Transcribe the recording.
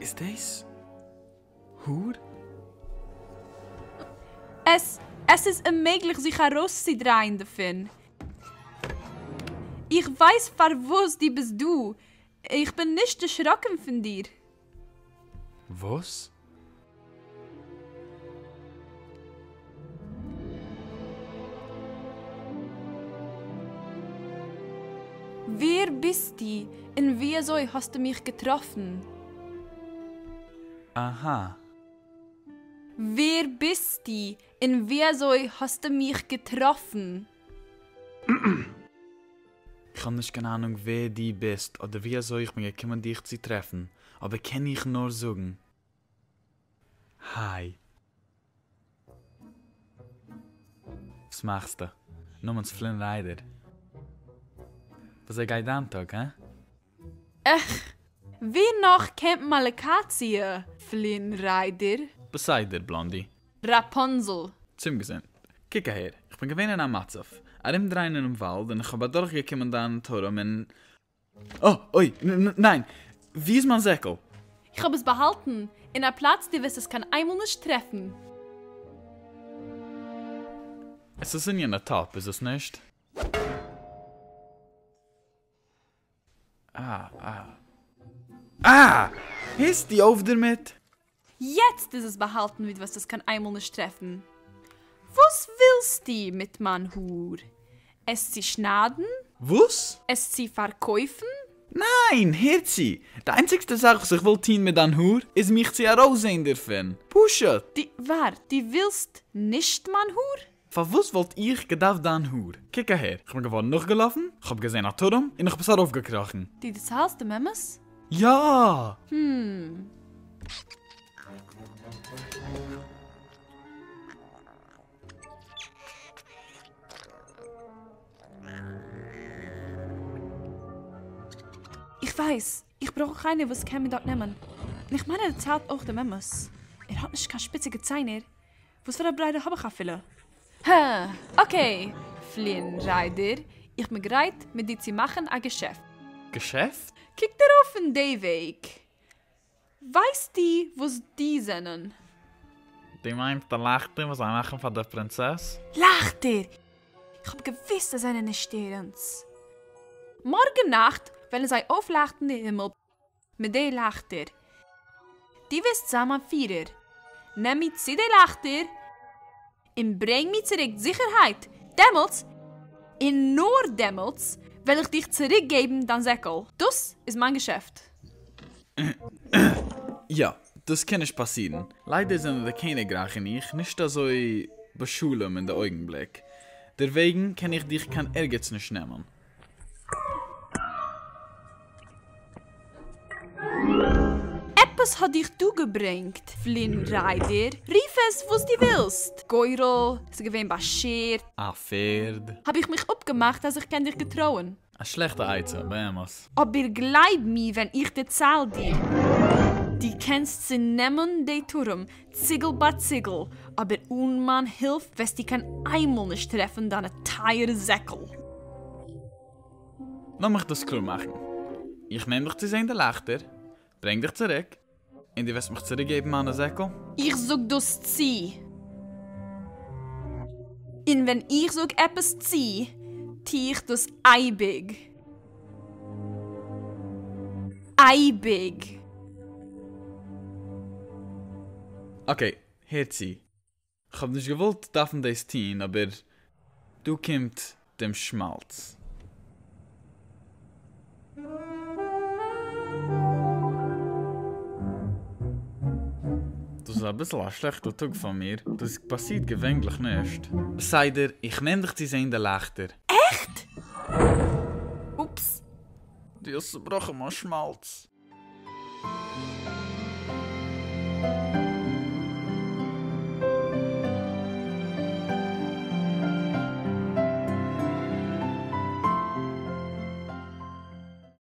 איז דאס האר? עס עס איז אוממעגליך זיך ארויסצודרייען דערפון. איך ווייס פארוואס דו ביסט דא. איך בין נישט דערשראקן פון דיר. וואס? ווער ביסטו און וויאזוי האסטו מיך געטראפן? אהא. ווער ביסטו און וויאזוי האסטו מיך געטראפן? איך האב נישט קיין אהנונג ווער דו ביסט אדער ווי אזוי איך בין געקומען דיך צו טרעפן, אבער קען איך נאר זאגן, היי. וואס מאכסטו? נאמען איז פלין ריידער. וויאזוי גייט דיין טאג, הא? עך, ווער נאך קענט מיין לאקאציע, פלין ריידער? בסדר, בלאנדי. ראפונזל. צום געזונט. קוק אהער, איך בין געווען אין א מצב, ארומדרייען אינעם וואלד און איך האב אדורכגעקומען דיין טורעם און. אה! אוי! ניין! וואו איז מיין זעקל? איך האב עס באהאלטן אין א פלאץ דו וועסט עס קיין איינמאל נישט טרעפן. עס איז אין יענע טאפ, איז עס נישט? אה אה אה! הערסטו אויף דערמיט? יעצט איז עס באהאלטן ווי דו וועסט עס קיין איינמאל נישט טרעפן. וואס ווילסטו מיט מיין האר? עס צו שניידן? וואס? עס צו פארקויפן? ניין! הער צו! די איינציגסטע זאך וואס איך וויל טון מיט דיין האר איז מיך צו ארויסזען דערפון! פשוט! דו, ווארט, דו ווילסט נישט מיין האר? פארוואס וואלט איך געדארפט דיין האר? קוק אהער, כ'בין געווארן נאכגעלאפן, כ'האב געזען א טורעם, און איך האב עס ארויפגעקראכן. דו דערציילסט דעם אמת? יא! הום. איך ווייס, איך ברויך איינער וואס קען מיר דארט נעמען. און איך מיין ער דערציילט אויך דעם אמת. ער האט נישט קיין שפיציגע ציינער. וואס פאר א ברירה האב איך אפילו? הע, אקעי, פלין ריידער, איך בין גרייט מיט דיר צו מאכן א געשעפט. געשעפט? קוק דערויף אין די וועג. ווייסטו וואס די זענען? דו מיינסט די לייכטער וואס זיי מאכן פאר די פרינצעס? לייכטער! איך האב געוואוסט זיי זענען נישט ערנסט. מארגן נאכט וועלן זיי אויפלייכטן די הימל מיט די לייכטער. דו וועסט זיין מיין פירער. נעם מיר צו די לייכטער און ברענג מיר צוריק זיכערהייט. דעמאלטס, און נאר דעמאלטס, וועל איך דיך צוריק געבן דיין זעקל. דאס איז מיין געשעפט. יא, דאס קען נישט פאסירן. ליידער זענען די קעניגרייך און איך נישט אזוי בשלום אין די אויגנבליק. דערוועגן קען איך דיך קיין ערגעץ נישט נעמען. עפעס האט דיך דא געברענגט, פלין ריידער, רוף עס וואס דו ווילסט, גורל, ס'איז געווען באשערט. א פערד. האב איך מיך אפגעמאכט אז איך קען דיך געטרויען. א שלעכטע עצה, באמת. אבער גלייב מיר ווען איך דערצייל דיר. דו קענסט צונעמען די טורעם ציגל ביי ציגל, אבער אן מיין הילף וועסטו קיין איינמאל נישט טרעפן דיינע טייערע זעקל. לאמיך דאס קלאר מאכן. איך נעם דיך צו זען די לייכטער, ברענג דיך צוריק, און דו וועסט מיך צוריקגעבן מיינע זעקל? איך זאג דאס צו. און ווען איך זאג עפעס צו, טו איך דאס אייביג. אייביג. אקעי, הער צו. כ'האב נישט געוואלט דארפן דאס טון, אבער דא קומט דעם שמאלץ. דאס איז אביסל א שלעכטע טאג פאר מיר, דאס פאסירט געווענליך נישט. בסדר, איך נעם דיך צו זען די לייכטער. עכט? אופס. דו האסט צובראכן מיין שמאלץ.